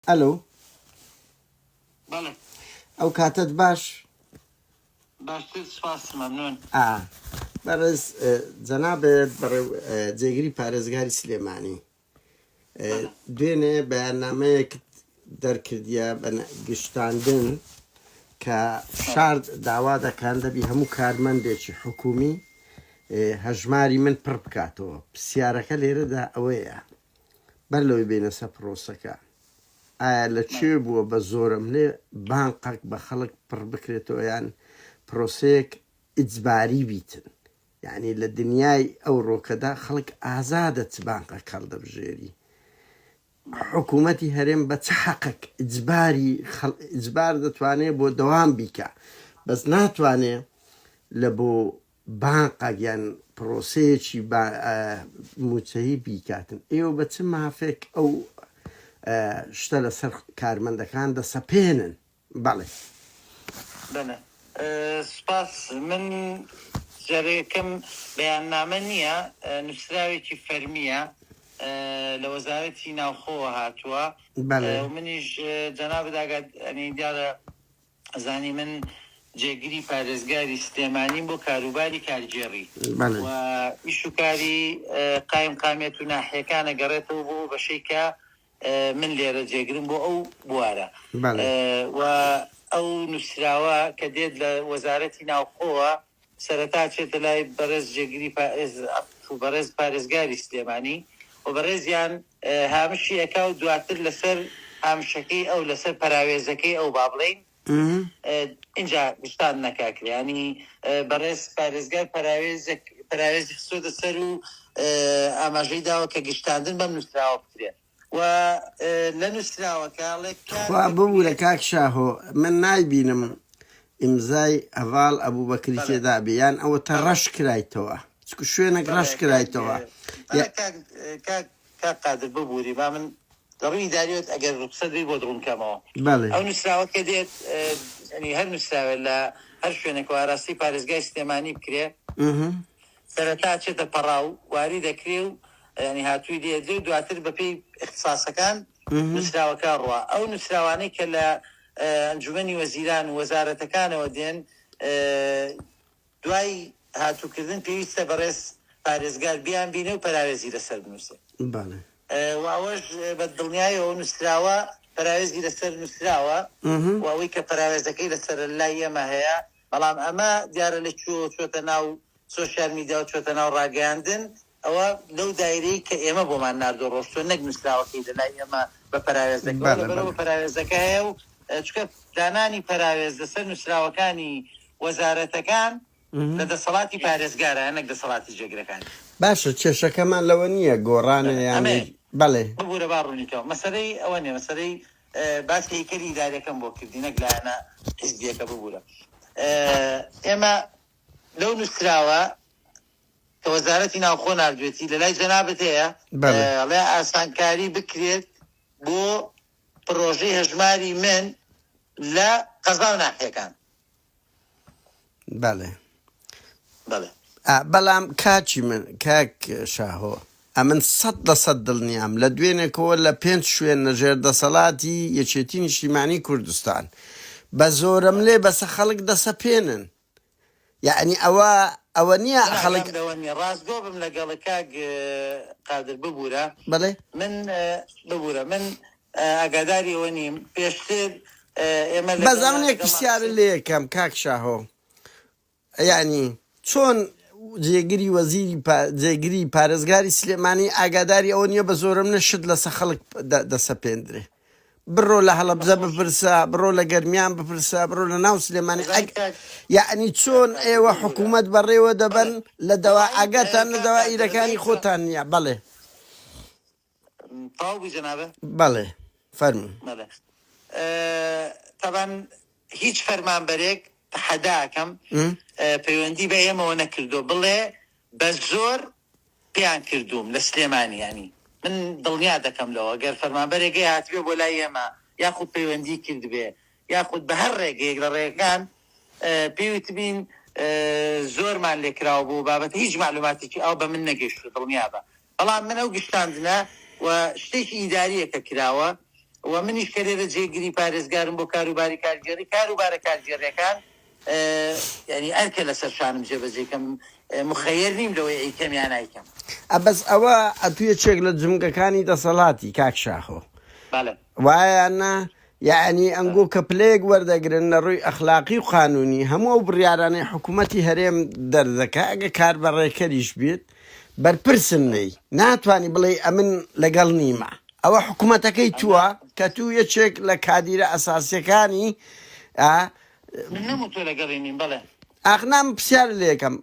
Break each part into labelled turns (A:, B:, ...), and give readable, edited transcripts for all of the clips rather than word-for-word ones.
A: ئەلۆ.
B: بەڵێ.
A: ئەو کاتەت باش.
B: باشتر سپاس مەمنون.
A: ئا بەڕێز جەنابت بەڕێو جێگری پارێزگاری سلێمانی دوێنێ بەیاننامەیەکت دەرکردیە بە گشتاندن کە فشار داوا دەکەن دەبی هەموو کارمەندێکی حکومی هەژماری من پڕ بکاتەوە پرسیارەکە لێرەدا ئەوەیە بەر لەوەی بێینە سەر پرۆسەکە ئایا لە کوێ بووە بە زۆرەملێ بانقەک بە خەڵک پڕ بکرێتەوە یان پرۆسەیەک ئیجباری بیتن یعنی لە دنیای ئەوڕۆکەدا خەڵک ئازادە چ بانقەک هەڵدەبژێری حکوومەتی هەرێم بە چ حەقێک ئیجباری ئیجبار دەتوانێت بۆ دەوام بیکە بەس ناتوانێ لە بۆ بانقەک یان پڕۆسەیەکی مووچەیی بیکاتن، ئێوە بە چ مافێک ئەو شتە لەسەر کارمەندەکان دەسەپێنن؟ بەڵێ.
B: بەڵێ سوپاس. من جارێکم بەیاننامە نییە، نووسراوێکی فەرمییە لە وەزارەتی ناوخۆوە هاتووە و منیش جەنابت ئاگاد یانی دیارە ئەزانی من جێگری پارێزگاری سلێمانیم بۆ کاروباری کارگێڕی و ئیش و کاری قایمقامیەت و ناحیەکان ئەگەڕێتەوە بۆ ئەو بەشەی کە من لێرە جێگرم بۆ ئەو بوارە و ئەو نووسراوە کە دێت لە وەزارەتی ناوخۆوە سەرەتا ئەچێتە لای بەڕێز جێگری بەڕێز پارێزگاری سلێمانی و بەڕێزیان هامشی ئەکا و دواتر لەسەر هامشەکەی ئەو لەسەر پەراوێزەکەی ئەو با بڵێین ئینجا گشتان نەکاکرێ ینی بەڕێز پارێزگار پەراوێزێک پەراوێزی خستۆتە سەر و ئاماژەی داوە کە گشتاندن بەم نووسراوە بکرێ و لە نووسراوەکە ئەڵێ کار
A: تخوا ببورە
B: دەکرێت.
A: کاک شاهۆ من نایبینم ئیمزای هەڤاڵ ئەبوبەکری
B: بەڵێ
A: تێدا بێ یان ئەوەتە
B: بەڵێ
A: ڕەش کرایتەوە چکو شوێنێک
B: بەڵێ
A: ڕەش
B: کاک
A: کرایتەوە
B: بەڵێ کاک کاک کاک قادر ببوری با من لە ڕووی ئیداریەوە ئەگەر ڕوخسەت بی بۆت ڕوون کەمەوە
A: بەڵێ.
B: ئەو نووسراوە کە دێت یانی هەر نووسراوێ لە هەر شوێنێکەوە ئاراستەی پارێزگای سلێمانی بکرێ سەرەتا ئەچێتە پەڕاو واری دەکرێ و یانی هاتووی لێ ئەدرێ و دواتر بە پێی ئیختساسەکان نووسراوەکە ئەڕوا. ئەو نووسراوانەی کە لە ئەنجومەنی وەزیران و وەزارەتەکانەوە دێن دوای هاتووکردن پێویستە بەڕێز پارێزگار بیانبینێ و پەراوێزی لەسەر بنووسێ.
A: بەڵێ.
B: و ئەوەش بە دڵنیایەوە ئەو نووسراوە پەراوێزی لەسەر نووسراوە و ئەوەی کە پەراوێزەکەی لەسەرە لای ئێمە هەیە بەڵام ئەمە دیارە لە کوێوە چۆتە ناو سۆشیال میدیا و چۆتە ناو ڕاگەیاندن، ئەوە لەو دایرەی کە ئێمە بۆمان ناردووە ڕۆشتووە نەک نووسراوەکەی لە لای ئێمە بە پەراوێزەکەوە،
A: بەڵێ
B: لەبەرئەوە
A: بەڵێ.
B: پەراوێزەکە هەیە و چونکە دانانی پەراوێز لەسەر نووسراوەکانی وەزارەتەکان لە دەسەڵاتی پارێزگارە نەک دەسەڵاتی جێگرەکانی.
A: باشە کێشەکەمان لەوە نییە گۆڕانە یان
B: ئەمەیە
A: بەڵێ.
B: ببورە با ڕوونی کەمەوە مەسەلەی ئەوە نییە مەسەلەی باسی هەیکەلی ئیداریەکەم بۆ کردی نەک لایەنە حیزبیەکە ببورە ئێمە لەو نووسراوە کە وەزارەتی ناوخۆ ناردوێتی لە لای جەنابت هەیە ئەڵێ ئاسانکاری بکرێت بۆ پڕۆژەی هەژماری من لە قەزا و ناحیەکان.
A: بەڵێ.
B: بەڵێ.
A: ئا بەڵام کاکی من کاک شاهۆ ئەمن 100% دڵنیام لە دوێنێکەوە لە پێنج شوێن لە ژێر دەسەڵاتی یەکێتی نیشتیمانی کوردستان بە زۆرەملێ بەسە خەڵک دەسەپێنن یەعنی ئەوە ئەوە نییە
B: من
A: خەڵک
B: ئاگام لەوە نییە ڕاستگۆ بم لەگەڵ کاک قادر ببورە
A: بەڵێ
B: من ببورە من ئاگاداری ئەوە نیم پێشتر ئێمە
A: بەس
B: لەگەڵ
A: ئەمن یەک
B: لەگەڵ
A: پرسیارت لێ یەکەم کاک شاهۆ یەعنی چۆن جێگری وەزیری جێگری پارێزگاری سلێمانی ئاگاداری ئەوە نییە بە زۆرەملێ شت لەسە خەڵک دەسەپێندرێ بڕۆ لە هەڵەبجە بپرسە بڕۆ لە گەرمیان بپرسە بڕۆ لە ناو سلێمانی
B: ئەزانی کاک
A: یەعنی چۆن
B: کاک قادر
A: ئێوە
B: ببورە
A: حکوومەت بەڕێوە دەبەن
B: بەڵێ
A: لە دەوا
B: بەڵام
A: ئاگاتان لە
B: کاک قادر
A: دەوائیرەکانی
B: لای تۆ
A: خۆتان نییە بەڵێ
B: تەواو بووی جەنابت؟
A: بەڵێ فەرموو.
B: بەڵێ تەبعەن هیچ فەرمانبەرێک تەحەدا ئەکەم پەیوەندی بە ئێمەوە نەکردووە بڵێ بە زۆر پێیان کردووم لە سلێمانی یانی من دڵنیا دەکەم لەوە گەر فەرمانبەرێک گەی هاتبێ بۆ لای ئێمە یاخود پەیوەندی کردبێ یاخود بە هەر ڕێگەیەک لە ڕێگەکان پێی وتبین زۆرمان لێکراوە بۆ بابەتە هیچ مەعلوماتێکی ئاو بە من نەگەیشتووە دڵنیابە بەڵام من ئەو گشتاندنە و شتێکی ئیدارییە کە کراوە. و منیش کە لێرە جێگری پارێزگارم بۆ کاروباری کارگێڕی، کاروبارە کارگێڕیەکان یانی ئەرکە لەسەر شانم جێبەجێی کەم، موخەیەر نیم لەوەی ئەیکەم یا نایکەم.
A: ئە بەس ئەوە ئەتوو یەکێک لە جومگەکانی دەسەڵاتی کاک شاخۆ.
B: بەڵێ.
A: وایە یان نا؟ یەعنی ئەنگۆ کە پلەیەک وەردەگرن لە ڕووی ئەخلاقی و قانونی هەموو ئەو بڕیارانەی حکوومەتی هەرێم دەردەکا ئەگە کاربەڕێکەریش بیت بەرپرسن لێی ناتوانی بڵێی ئەمن لەگەڵ نیمە ئەوە حکوومەتەکەی تووە کە توو یەکێک لە کادیرە ئەساسیەکانی ئا
B: من نەموتووە لەگەڵی نیم بەڵێ.
A: ئاخ نا من پرسیارت لێ ئەکەم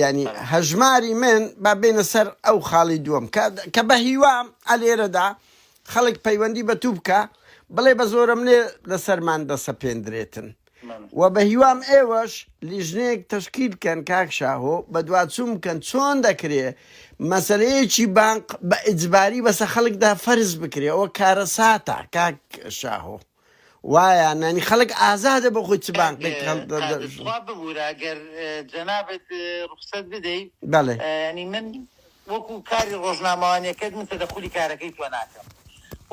A: یانی هەژماری من با بێینە سەر ئەو خاڵی دووەم کە کە بە هیوام ئەلێرەدا خەڵک پەیوەندی بە تو بکا بڵێ بە زۆرەملێ لەسەرمان دەسەپێندرێتن و بە هیوام ئێوەش لیژنەیەک تەشکیل کەن کاک شاهۆ بەدواچوون بکەن چۆن دەکرێ مەسەلەیەکی بانق بە ئیجباری بەسە خەڵکدا فەرز بکرێ ئەوە کارەساتە کاک شاهۆ وایە نانی خەڵک ئازادە بۆ خۆی چ بانقێک
B: قادر تخوا ببورە گەر جەنابت ڕوخسەت بدەی
A: بەڵێ.
B: یانی من وەکو کاری ڕۆژنامەوانیەکەت من تەدەخولی کارەکەی تۆ ناکەم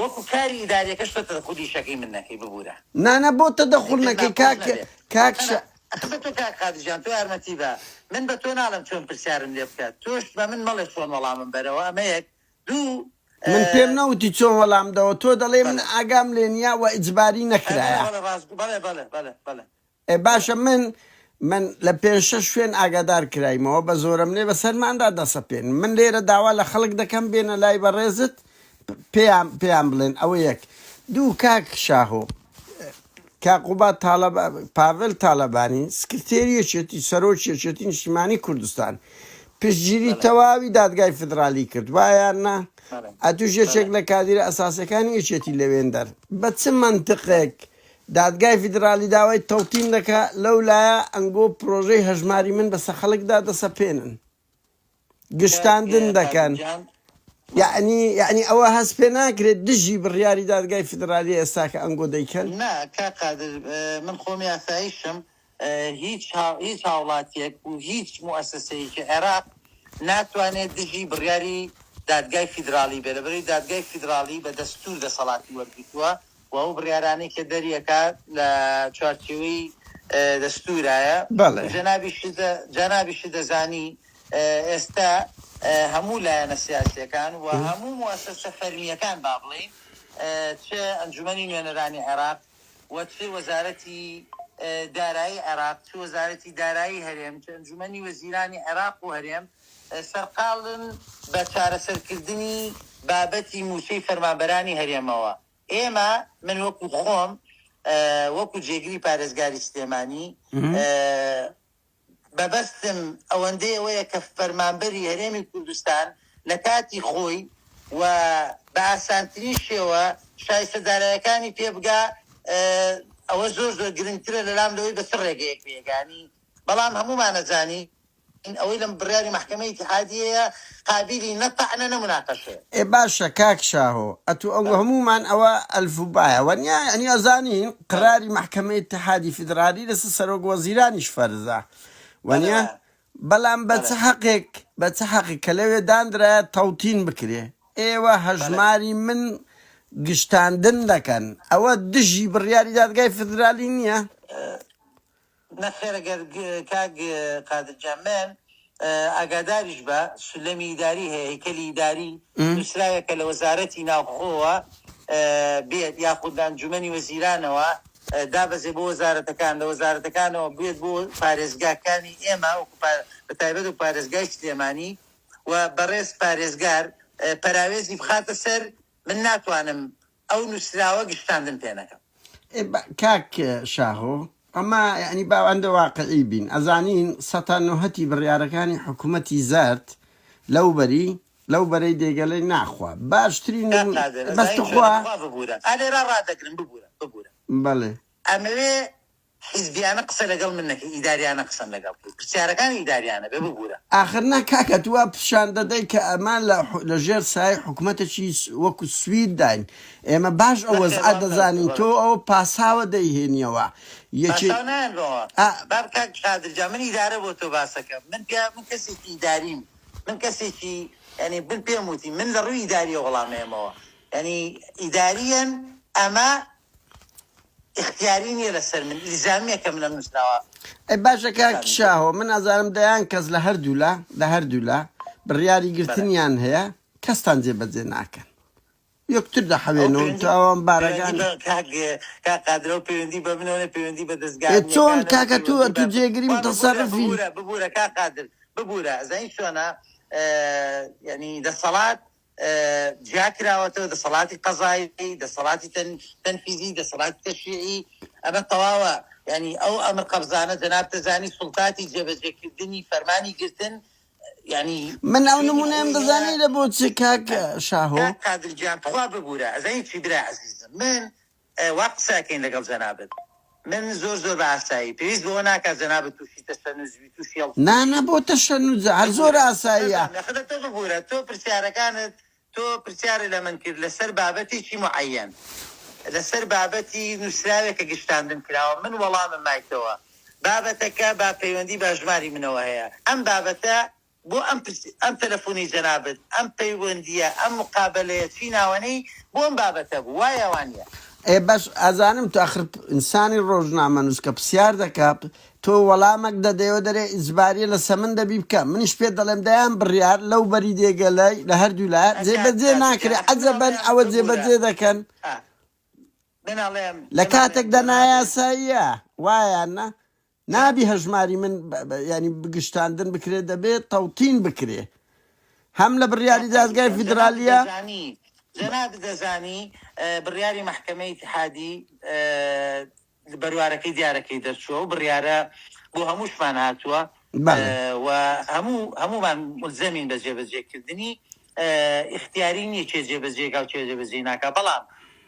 B: وەکو کاری ئیداریەکەش تۆ تەدەخولی ئیشەکەی من نەکەی ببورە.
A: نانا بۆ تەدەخول
B: پێت
A: نەکەی
B: ناخۆش
A: کاک
B: نەبێ.
A: کاک
B: نا
A: شا.
B: ئەخ بە تۆ کاک قادر گیان تۆ یارمەتی بە من بە تۆ ناڵێم چۆن پرسیارم لێ بکە تۆش بە من مەڵێ چۆن وەڵامم بەرەوە ئەمە یەک دوو
A: من پێم نەوتی چۆن وەڵام دەوە تۆ دەڵێی من
B: بەڵێ.
A: ئاگام لێ نیە وە ئیجباری
B: ئەرێ بەڵێ
A: نەکرایە.
B: بەڵێ ڕاست بەڵێ بەڵێ بەڵێ بەڵێ.
A: ئێ باشە من من لە پێنج شەش شوێن ئاگادار کرایمەوە بە زۆرەملێ بەسەرماندا دەسەپێنن من لێرە داوا لە خەڵک دەکەم بێنە لای بەڕێزت پێیان پێیان بڵێن ئەوە یەک دوو کاک شاهۆ کاک قوباد تاڵەبا پاڤێل تاڵەبانی سکرتێری یەکێتی سەرۆکی یەکێتی نیشتیمانی کوردستان پشتگیری
B: بەڵێ.
A: تەواوی دادگای فیدرالی کرد وایە یان نا
B: بەڵێ.
A: ئەتوش یەکێک
B: بەڵێ.
A: لە کادیرە ئەساسیەکانی یەکێتی لەوێندەر بە چ مەنتقێک دادگای فیدرالی داوای تەوتین دەکا، لەو لایە ئەنگۆ پرۆژەی هەژماری من بەسە خەڵکدا دەسەپێنن،
B: کاک
A: گشتاندن
B: قادر
A: دەکەن،
B: گیان بەڵێ.
A: یەعنی یەعنی ئەوە هەست پێ ناکرێت دژی بڕیاری دادگای فیدرالیە ئێستا کە ئەنگۆ دەیکەن؟
B: نا کاک قادر من خۆم یاساییشم هیچ هیچ هاوڵاتیەک و هیچ موئەسەسەیەکی عێراق ناتوانێت دژی بڕیاری دادگای فیدراڵی بێت لەبەرئەوەی دادگای فیدراڵی بە دەستور دەسەڵاتی وەرگرتووە و ئەو بڕیارانەی کە دەریەکات لە چوارچێوەی دەستورایە
A: بەڵێ.
B: و جەنابیشت دەزانی ئێستا هەموو لایەنە سیاسیەکان و هەموو موئەسەسە فەرمیەکان با بڵێین چ ئەنجومەنی نوێنەرانی عێراق و چ وەزارەتی دارایی عێراق، چ وەزارەتی دارایی هەرێم، چ ئەنجومەنی وەزیرانی عێراق و هەرێم سەرقاڵن بە چارەسەرکردنی بابەتی مووچەی فەرمانبەرانی هەرێمەوە. ئێمە، من وەکو خۆم، وەکو جێگری پارێزگاری سلێمانی، مەبەستم ئەوەندەی ئەوەیە کە فەرمانبەری هەرێمی کوردستان لە کاتی خۆی و بە ئاسانترین شێوە شایستە دارایەکانی پێ بگا، ئەوە زۆر زۆر گرنگترە لەلام لەوەی بە چ ڕێگەیەک پێگانی، بەڵام هەموومان ئەزانین ئەوەی لەم بڕیاری مەحکەمەی ئیتیحادیەیە قابیلی نە تەعنە نە موناقەشەیە.
A: ئێ باشە کاک شاهۆ ئەتوو ئەو هەموومان ئەوە ئەلفوبایە وەنیە یەعنی ئەزانین قراری مەحکەمەی ئیتحادی فیدرالی لەسەر سەرۆک وەزیرانیش فەرزە وەنیە بەڵام بە چ حەقێک بە چ حەقێک کە لەوێ داندرایە تەوتین بکرێ ئێوە هەژماری من گشتاندن دەکەن ئەوە دژی بڕیاری دادگای فیدرالی نییە؟
B: نەخێر گەر کاک قادر گیان من ئاگاداریش بە سولەمی ئیداری هەیە هەیکەلی ئیداری نووسراوێکە لە وەزارەتی ناوخۆوە بێت یاخود لە ئەنجومەنی وەزیرانەوە دابەزێ بۆ وەزارەتەکان لە وەزارەتەکانەوە بێت بۆ پارێزگاکانی ئێمە وەکو بە تایبەت و پارێزگای سلێمانی و بەڕێز پارێزگار پەراوێزی بخاتە سەر من ناتوانم ئەو نووسراوە گشتاندن پێ نەکەم.
A: ئێ با کاک شاهۆ ئەمە یەعنی با ئەندە واقعی بین ئەزانین سەتا نۆهەتی بڕیارەکانی حکوومەتی زەرد لەو بەری لەو بەرەی دێگەلەی ناخوا باشترین
B: کاک
A: نموون
B: قادر
A: بەس
B: ئەزانی چۆنە
A: توخوا
B: تخوا ببوورە ئا لێرا ڕادەگرم ببوورە ببوورە
A: بەڵێ.
B: ئەمەوێ حیزبیانە قسە لەگەڵ من نەکەی ئیداریانە قسەم لەگەڵ بکەی پرسیارەکان ئیداریانە بێ ببورە.
A: ئاخر نا کاکە تو وا پیشان دەدەی کە ئەمە لە لە ژێر سایەی حکومەتێکی وەکو سوید داین ئێمە باش ئەو
B: نەخێر
A: وەزعە
B: وام نەوتوە
A: دەزانین
B: بەڵێ.
A: تۆ ئەوە پاساوە دەیهێنیەوە یەکێ
B: پاساو نایەنمەوە
A: ئا
B: باب کاک قادر جان من ئیدارە بۆ تۆ باسەکەم من پیا من کەسێکی ئیداریم من کەسێکی یانی من پێم وتی من لە ڕووی ئیداریەوە وەڵام ئەیەمەوە یانی ئیداریەن. ئەمە ئیختیاری نییە لەسەر من، ئیلزامییە کە من ئەم نووسراوە
A: ئەی باشە کاک
B: بزانم.
A: شاهۆ من ئەزانم دەیان کەس لە هەردوولا لە هەردوولا بڕیاری
B: بەلێ.
A: گرتنیان هەیە کەستان جێبەجێ ناکەن یەکتر
B: ئەو
A: دەحەوێنەوە
B: پەیوەندی
A: تاوانبارەکان
B: پەیوەندی بە کاک کاک قادر ئەو پەیوەندی بە منەوە نیە پەیوەندی بە دەزگا
A: ئێ چۆن
B: ئەمنیەکانەوە
A: کاکە تو
B: پەیوەندی
A: ئەتو
B: بە
A: جێگری
B: وا ببورە
A: متەسەڕفی
B: ببورە ببورە کاک قادر ببورە ئەزانی چۆنە یعنی دەسەڵات جیا کراوەتەوە دەسەڵاتی قەزایی دەسەڵاتی تەنفیزی دەسەڵاتی تەشریعی ئەمە تەواوە یعنی ئەو ئەمر قەبزانە جەناب دەزانی سوڵتاتی جێبەجێکردنی فەرمانی گرتن یعنی
A: من ئەو
B: شوێنی
A: نمونەیەم
B: خۆی هەیە
A: دەزانی لە بۆ چ کاک شاهۆ؟
B: کاک قادر گیان تخوا ببورە ئەزانی چی برا ئەزیزم من وا قسەکەین لەگەڵ جەنابت من زۆر زۆر بە ئاسایی پێویست بەوە ناکات جەنابت توشی تەشەنوج بی توشی
A: نا
B: هەڵچوون
A: نا
B: بی
A: بۆ تەشەنوجە هەر زۆر
B: ببورە
A: ئاساییە.
B: نەزانم یاخە تۆ ببورە تۆ پرسیارەکانت تۆ پرسیارت لە من کرد لەسەر بابەتێکی معەیەن لەسەر بابەتی نووسراوێک کە گشتاندن کراوە من وەڵامم مایتەوە بابەتەکە با پەیوەندی بە هەژماری منەوە هەیە ئەم بابەتە بۆ ئەم پرس ئەم تەلەفونەی جەنابت ئەم پەیوەندیە ئەم مقابەلەیە چی ناوەنەی بۆ ئەم بابەتە بوو وایە وانیە؟
A: ئێ بەس ئەزانم تۆ ئەخر ئینسانی ڕۆژنامەنووس کە پرسیار دەکا تۆ وەڵامەک دەدەیەوە دەرێ ئیجباریە لەسە من دەبی بکە منیش پێت دەڵێم دەیان بڕیار لەو بەری دێگەلەی لە هەردوو لا
B: کاک
A: جێبەجێ
B: قادر گیان
A: ناکرێ
B: ئەخر من
A: عەجەبەن
B: ئەڵێم
A: ئەوە
B: ببورە
A: جێبەجێ دەکەن
B: ئا من ئەڵێم
A: لە
B: من ئەڵێم
A: کاتێکدا
B: جەنابت
A: نایاساییە وایە یان نا؟ نابی
B: جەنابت
A: هەژماری من یانی بگشتاندن بکرێ دەبێ تەوتین بکرێ هەم لە
B: کاک
A: بڕیاری
B: قادر
A: دادگای
B: گیان جەنابت
A: فیدرالیە.
B: دەزانی جەنابت دەزانی بڕیاری مەحکەمەی ئیتیحادی بەروارەکەی دیارەکەی دەرچووە و بڕیارە بۆ هەمووشمان هاتووە
A: بەڵێ.
B: و هەموو هەموومان مولزەمین بە جێبەجێکردنی ئیختیاری نییە کێ جێبەجێ کا و کێ جێبەجێی ناکا بەڵام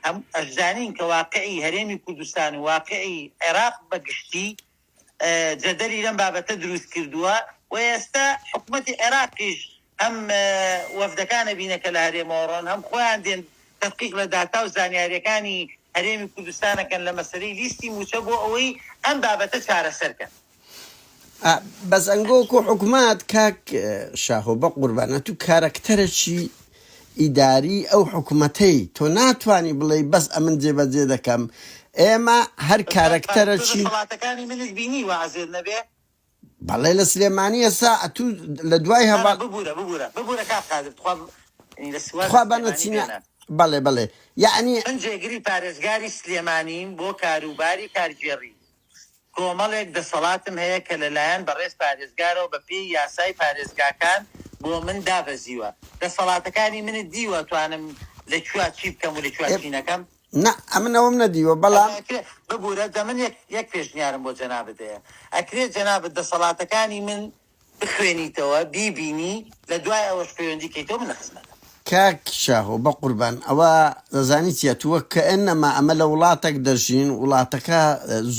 B: هەم ئەشزانین کە واقعی هەرێمی کوردستان و واقعی عێراق بە گشتی جەدەلی لەم بابەتە دروست کردووە و ئێستا حکومەتی عێراقیش هەم وەفدەکان ئەبینە کە لە هەرێمەوە ڕۆن هەم خۆیان دێن تەدقیق لە داتا و زانیاریەکانی هەرێمی کوردستان ئەکەن لە مەسەلەی لیستی مووچە بۆ ئەوەی ئەم بابەتە چارەسەر کەن.
A: بەس ئەنگۆ وەکو حکومەت کاک شاهۆ بەقوربان ئەتوو کارەکتەرەکی ئیداری ئەو حکومەتەی تۆ ناتوانی بڵێی بەس ئەمن جێبەجێ دەکەم ئێمە هەر
B: ئوستاز قادر تۆ
A: کارەکتەرەکی
B: دەسەڵاتەکانی منت بینیوە عەزێت نەبێ؟
A: بەڵێ لە سلێمانی ئێستا ئەتوو لە دوای
B: نا نا
A: هەڤاڵ
B: ببورە ببورە ببورە کاک قادر تخوا یەعنی لە سواز لە
A: تخوا با
B: سلێمانی
A: نەچینە
B: بێنە.
A: بەڵێ بەڵێ یەعنی.
B: من جێگری پارێزگاری سلێمانیم بۆ کاروباری کارگێڕی. کۆمەڵێک دەسەڵاتم هەیە کە لەلایەن بەڕێز پارێزگارەوە بە پێی یاسای پارێزگاکان بۆ من دابەزیوە. دەسەڵاتەکانی منت دیوە توانم لە کویا چی بکەم و لە کویا
A: ئێ
B: چی نەکەم؟
A: نا ئەمن ئەوەم نەدیوە بەڵام.
B: ئەکرێ ببورە دە من یەک یەک پێشنیارم بۆ جەنابت هەیە ئەکرێ جەنابت دەسەڵاتەکانی من بخوێنیتەوە بیبینی لە دوای ئەوەش پەیوەندی کەیتەوە من لە خزمەتم.
A: کاک شاهۆ بەقوربان ئەوە دەزانی چیە تو وەک کەئەنەما ئەمە لە وڵاتەک دەژین وڵاتەکە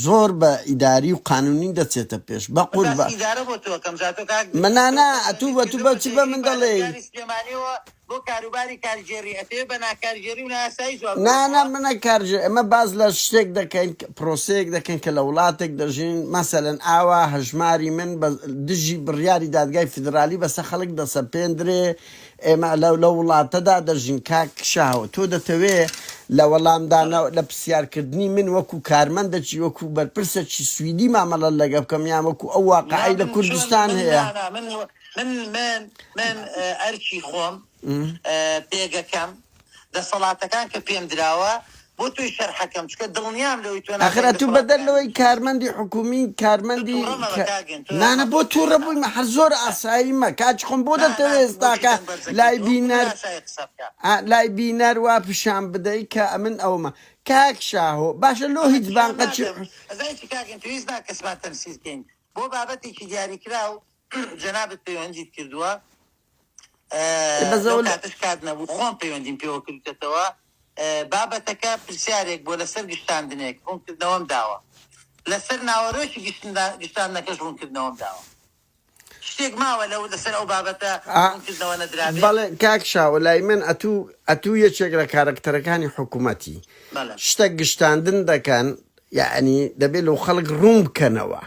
A: زۆر بە ئیداری و قانونی دەچێتە پێش
B: من باسی
A: بەقوربان.
B: ئیدارە بۆ تۆ ئەکەم جا تۆ کاک
A: منا
B: تۆ
A: نا ئەتوو
B: پەیوەندیت
A: بەتوو
B: کردووە
A: بە
B: بە
A: چ بە
B: جێگری
A: من دەڵێی.
B: پارێزگاری سلێمانیەوە بۆ کاروباری کارگێڕی ئەتەوێ بە ناکارگێڕی و نایاسایی جواب
A: نا نا
B: بدەیتەوە؟
A: منە کارگێ ئێمە باس لە شتێک دەکەین پرۆسەیەک دەکەین کە لە وڵاتێک دەژین مەسەلەن ئاوا هەژماری من بە دژی بڕیاری دادگای فیدرالی بەسە خەڵک دەسەپێندرێ ئێمە لەو لەو وڵاتەدا دەژین کاک شاهۆ تۆ دەتەوێ لە
B: بەڵێ.
A: وەڵامدانەوە لە پرسیارکردنی من وەکو کارمەندەکی وەکو بەرپرسەکی سویدی مامەڵە لەگە بکەم یان وەکو ئەو
B: نا
A: واقعەی لە
B: من چۆن
A: کوردستان
B: من
A: هەیە؟
B: نا نا من من من من ئەرکی خۆم پێگەکەم دەسەڵاتەکان کە پێم دراوە بۆ تۆی شەرحەکەم چونکە دڵنیام لەوەی تۆ
A: ئاخر
B: نازانی
A: ئەتوو بەدەر
B: دەسەڵاتەکانی
A: لەوەی
B: چی.
A: کارمەندی حکومی
B: تۆ
A: کارمەندی
B: توڕە مەبە
A: کە
B: کاک گەن تۆ
A: نانا بۆ
B: مەبە
A: توڕە بوویمە هەر زۆر ئاساییمە کاکی خۆم بۆ
B: نا نا
A: دەتەوێ
B: بۆچی
A: ئێستاکە
B: دەنگ بەرزەکەیتەوە
A: لای
B: وەکو
A: بینەر
B: ناسایی قسە بکە.
A: ئا لای بینەر وا پیشان بدەی کە ئەمن ئەومە کاک شاهۆ باشە لۆ
B: بەڵێ
A: هیچ
B: پیشان
A: بانقەکی
B: نادەم ئەزانی چی کاک گەن پێویست ناکە کەسمان تەمسیل کەین بۆ بابەتێکی دیاریکراو جەنابت پەیوەندیت کردووە
A: بەس
B: لەو
A: ئەوە لە
B: کاتەش کات نەبوو خۆم پەیوەندیم پێوە کردووتەتەوە بابەتەکە پرسیارێک بووە لەسەر گشتاندنێک ڕوونکردنەوەم داوە لەسەر ناوەرۆکی گشتاندنەکەش ڕوونکردنەوەم داوە شتێک ماوە لەو لەسەر ئەو بابەتە
A: ئا
B: ڕوونکردنەوە نەدرابێ؟
A: بەڵێ کاک شاوە لای من ئەتوو ئەتوو یەکێک لە کارەکتەرەکانی حکوومەتی
B: بەڵێ.
A: شتە گشتاندن دەکەن یەعنی دەبێ لۆ خەڵک ڕوون بکەنەوە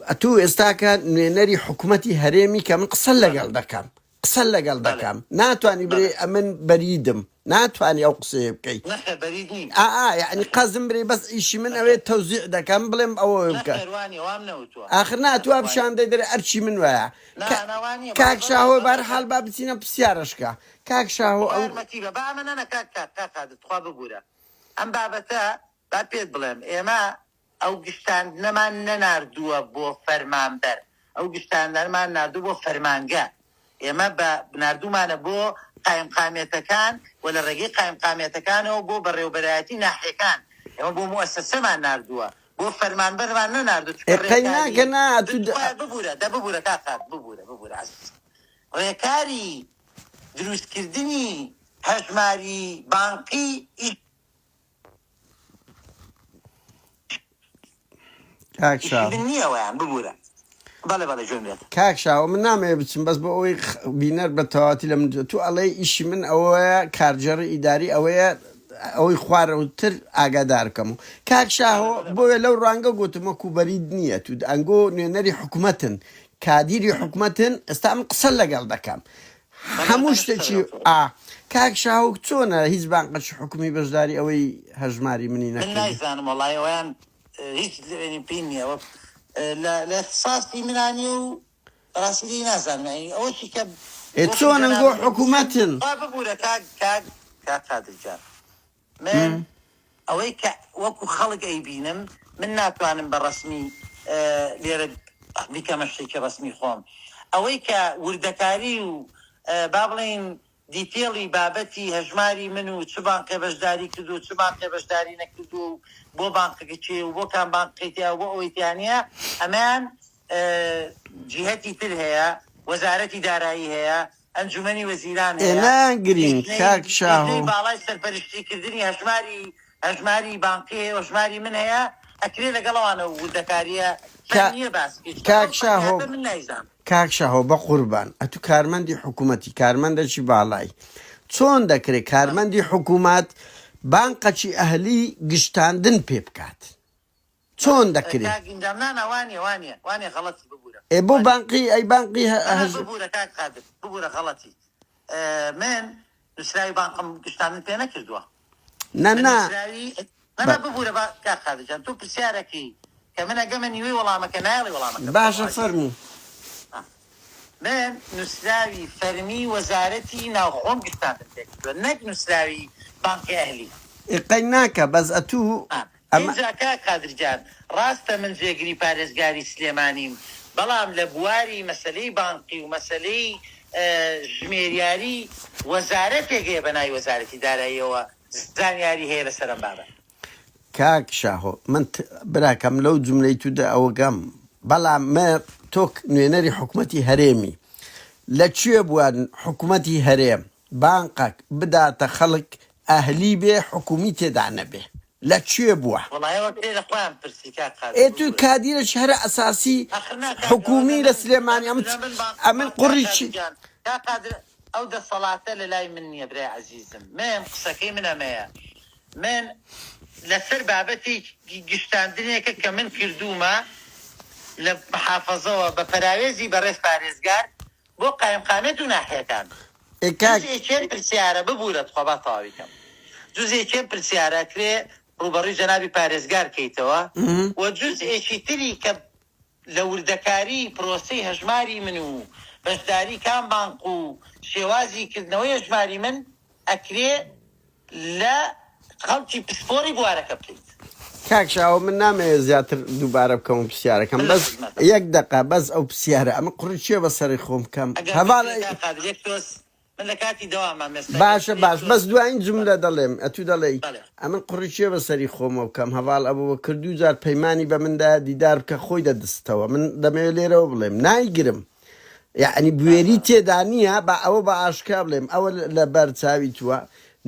A: ئەتوو ئێستاکە نوێنەری حکوومەتی هەرێمی کە من قسە
B: بەڵێ.
A: لەگەڵ دەکەم. قسە لەگەڵ
B: بەڵێ.
A: دەکەم ناتوانی
B: بەڵێ.
A: برێ ئەمن بەریدم ناتوانی ئەو قسەیە بکەی.
B: نەخێر بەرید نیم.
A: ئا ئا یەعنی
B: نەخێر.
A: قەزم برێ بەس ئیشی من
B: نەخێر.
A: ئەوێ تەوزیع دەکەم بڵێم ئەوە بکە.
B: نەخێر وانیە وام نەوتووە.
A: ئاخر نا
B: نەخێر
A: توا
B: وانیە.
A: پیشان دەی دەرێ ئەرکی من وایە.
B: نا
A: کە
B: نا وانیە بەڵێ
A: کاک
B: بەڵێ
A: شاهۆ
B: بەڵێ
A: بەهەرحاڵ
B: کاک.
A: با بچینە پرسیارەشکە کاک شاهۆ
B: تخوا
A: ئەو
B: یارمەتی بە با ئەمە نەنا کاک کاک کاک قادر تخوا ببورە ئەم بابەتە با پێت بڵێم ئێمە ئەو گشتاندنەمان نەناردووە بۆ فەرمانبەر، ئەو گشتاندنەمان ناردووە بۆ فەرمانگە، ئێمە بە ناردوومانە بۆ قایمقامیەتەکان و لە ڕێگەی قایمقامیەتەکانەوە بۆ بەڕێوەبەرایەتی ناحیەکان، ئێمە بۆ موئەسەسەمان ناردووە، بۆ فەرمانبەرمان نەناردووە،
A: ئێ
B: چونکە
A: قەی
B: ڕێکاری
A: ناکە نا تو
B: تخوایە ببورە دە ببورە کاک قادر ببورە ببورە عەزیزم ڕێکاری دروستکردنی هەژماری بانقی ئیش
A: کاک
B: ئیشی
A: شاهۆ
B: من نییە وەیان ببورە. بەڵێ بەڵێ گوێم لێتە.
A: کاک شاهۆ من نامەوێ بچم بەس بۆ ئەوەی بینەر بە تەواوەتی لە من تو ئەڵێی ئیشی من ئەوەیە کارگێڕی ئیداری ئەوەیە ئەوەی خوارەوتر ئاگادار بکەم و کاک
B: بەڵێ
A: شاهۆ
B: بەڵێ بەڵێ.
A: بۆیە لەو ڕوانگە گوتم وەکو بەرید نییە تو ئەنگۆ نوێنەری حکومەتن کادیری حکومەتن ئێستا من قسە لەگەڵ دەکەم
B: بەڵێ
A: هەموو
B: بەڵێ قسە
A: شتێکی
B: لەگەڵ تۆ.
A: ئا کاک شاهۆ چۆنە هیچ بانقەکی حکومی بەشداری ئەوەی هەژماری منی
B: من
A: نەکردی؟
B: نایزانم وەڵای ئەوەیان هیچ لێنی پێی نییە وەک لە لە اختصاصی منا نییە و بەڕاستی لێی نازانم یانی ئەوەشی کە
A: ئێ
B: وەکو
A: چۆنن گۆ
B: جەنابت دەنووسن
A: حکومەتن؟
B: خوا ببوورە کاک کاک کاک قادر گیان من ئەوەی کە وەکو خەڵک ئەیبینم من ناتوانم بە ڕەسمی لێرە بیکەمە شتێکی ڕەسمی خۆم ئەوەی کە وردەکاری و با بڵێین detail ی بابەتی هەژماری من و چ بانقێ بەشداری کردووە و چ بانقێ بەشداری نەکردووە و بۆ بانقەکە کێ و بۆ کام بانقی تیا و بۆ ئەوەی تیا نییە ئەمەیان جیهەتی تر هەیە وەزارەتی دارایی هەیە ئەنجومەنی وەزیران
A: ئێ
B: هەیە،
A: نایانگرین
B: لیژنەی
A: کاک شاهۆ.
B: لیژنەی باڵای سەرپەرشتی کردنی هەژماری هەژماری بانقی هەیە و هەژماری من هەیە، ئەکرێ لەگەڵ ئەوانە وردەکارییە
A: کا
B: فەرمییە باس بکەی، چونکە
A: کاک
B: ئەو
A: شاهۆ
B: فەرمیاتە من نایزانم.
A: کاک شاهۆ بەقوربان ئەتو کارمەندی حکومەتی کارمەندەکی باڵای چۆن دەکرێ کارمەندی حکومەت بانقەکی ئەهلی گشتاندن پێ بکات؟ چۆن دەکرێ؟
B: کاک ئیندام نا نا وانیە وانیە وانیە غەڵەتی ببورە
A: ئێ بۆ
B: وانیە
A: بانقی ئەی بانقی
B: نا نا
A: هەژ
B: ببورە کاک قادر ببورە غەڵەتی من نوسراوی بانقم گشتاندن پێ نەکردووە
A: نا
B: من
A: نا
B: نوسراوی نا
A: بە
B: نا ببورە با کاک قادر جان تۆ پرسیارەکەی کە من ئەگەمە نیوەی وەڵامەکە نایەڵی وەڵامەکە بکەمەوە
A: باشە
B: عەزیزم
A: فەرموو.
B: من نوسراوی فەرمی وەزارەتی ناوخۆم گشتاندن پێ کردووە نەک نوسراوی بانقی ئەهلی.
A: ئێ قەی ناکا بەس ئەتوو ئەمە.
B: ئینجا کاک قادر گیان ڕاستە من جێگری پارێزگاری سلێمانیم بەڵام لە بواری مەسەلەی بانقی و مەسەلەی ژمێریاری وەزارەتێک هەیە بە ناوی وەزارەتی داراییەوە زانیاری هەیە لەسەر ئەم بابەتە.
A: کاک شاهۆ من براکەم لەو جوملەی تو دە ئەوەگەم بەڵام مە تۆ نوێنەری حکومەتی هەرێمی لە کوێ بوە حکومەتی هەرێم بانقەک بداتە خەڵک ئەهلی بێ حکومی تێدا نەبێ لە کوێ بوە؟
B: وەڵا ئێوە کرێ لە خۆیان پرسی کاک قادر
A: ئێ تو
B: ببورە.
A: کادیرەکی هەرە ئەساسی
B: ئەخر نا کاک ئەوە
A: حکومی لە
B: لە من
A: سلێمانی ئەمن
B: لە من بانق
A: ئەمن
B: کاک
A: قوڕی
B: قادر
A: چی
B: گیان کاک قادر ئەو دەسەڵاتە لە لای من نییە برای عەزیزم من قسەکەی من ئەمەیە من لەسەر بابەتی گشتاندنێکە کە من کردوومە لە محافەزەوە بە پەراوێزی بەڕێز پارێزگار بۆ قایمقامیەت و ناحیەکان.
A: ئێ کاک.
B: جزئێکیان پرسیارە، ببورە تخوا با تەواوی کەم. جزئێکیان پرسیارە ئەکرێ ڕووبەڕووی جەنابی پارێزگار کەیتەوە و جزئێکی تری کە لە وردەکاری پرۆسەی هەژماری من و بەشداری کام بانق و شێوازی کردنەوەی هەژماری من ئەکرێ لە خەڵکی پسپۆڕی بوارەکە بکەیت.
A: کاک شاهۆ من نامەوێ زیاتر دووبارە بکەمەوە پرسیارەکەم
B: من لە
A: بەس
B: خزمەتم.
A: یەک دەقە بەس ئەو پرسیارە ئەمە قوڕی کێ بەسەری خۆم بکەم
B: ئەگەر
A: هەڤاڵ
B: بکرێ کاک قادر یەک تۆز من لە کاتی دەوامام ئێستا گەر
A: باشە
B: بکرێ
A: باش
B: تۆز
A: بەس دوایین
B: بەڵێ
A: جوملە دەڵێم ئەتوو دەڵێی
B: بەڵێ.
A: ئەمن قوڕی کێ بەسەری خۆمەوە بکەم هەڤاڵ ئەبوبەکر دووجار پەیمانی بە من دا دیدار بکە خۆی دەدستەوە من دەمەوێ لێرەوە بڵێم نایگرم یەعنی بوێری تێدا نییە با ئەوە بە ئاشکرا بڵێم ئەوە لە بەر چاوی تووە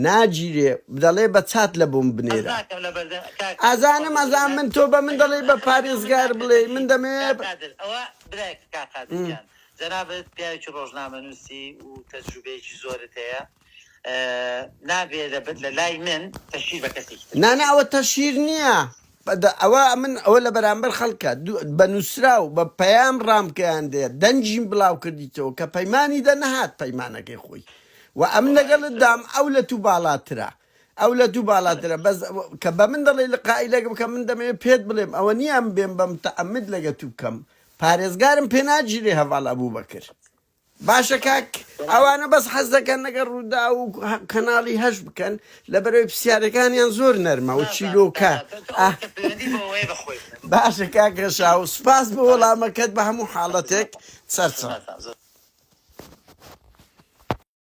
A: ناگیرێ دەڵێ بە چات لە بۆم
B: حەز
A: بنێرە
B: ناکەم لە بەردەم کاک قادر خوا
A: ئەزانم
B: ببورە
A: ئەزانم
B: نە
A: من تۆ بە من
B: ئەگەر
A: دەڵێی بە
B: ئەخر لەگەڵ من
A: پارێزگار
B: ناکرێ
A: بڵێی من
B: تەشهیر
A: دەمەوێ
B: کاک قادر ئەوە برای کاک قادر گیان جەنابت پیاوێکی ڕۆژنامەنووسی و تەجروبەیەکی زۆرت هەیە نابێ لە لای من تەشهیر بە کەسێکی تر
A: نا نا
B: بکەی.
A: ئەوە تەشهیر نییە. ئەوە من ئەوە لە بەرامبەر خەڵکە بە نووسراو بە پەیام ڕامگەیاندێ دەنگیم بڵاو کردیتەوە کە پەیمانی دە نەهات پەیمانەکەی خۆی و ئەم لەگەڵت دام ئەو لە تو باڵاترە ئەو لە تو باڵاترە بەس کە بە من دەڵێی لقائی لەگە بکە من دەمەوێت پێت بڵێم ئەوە نییە ئەم بێم بە متعمد لەگە تو بکەم پارێزگارم پێ ناگیرێ هەڤاڵ ئەبوبەکر. باشە کاک ئەوانە بەس حەز دەکەن لەگەڵ ڕووداو و کەناڵی هەش بکەن لەبەرەوەی پرسیارەکانیان زۆر نەرمە و چیرۆکە ئاه. باشە کاک ڕەشاو سوپاس بۆ وەڵامەکەت بە هەموو حاڵەتێک سەرچاو.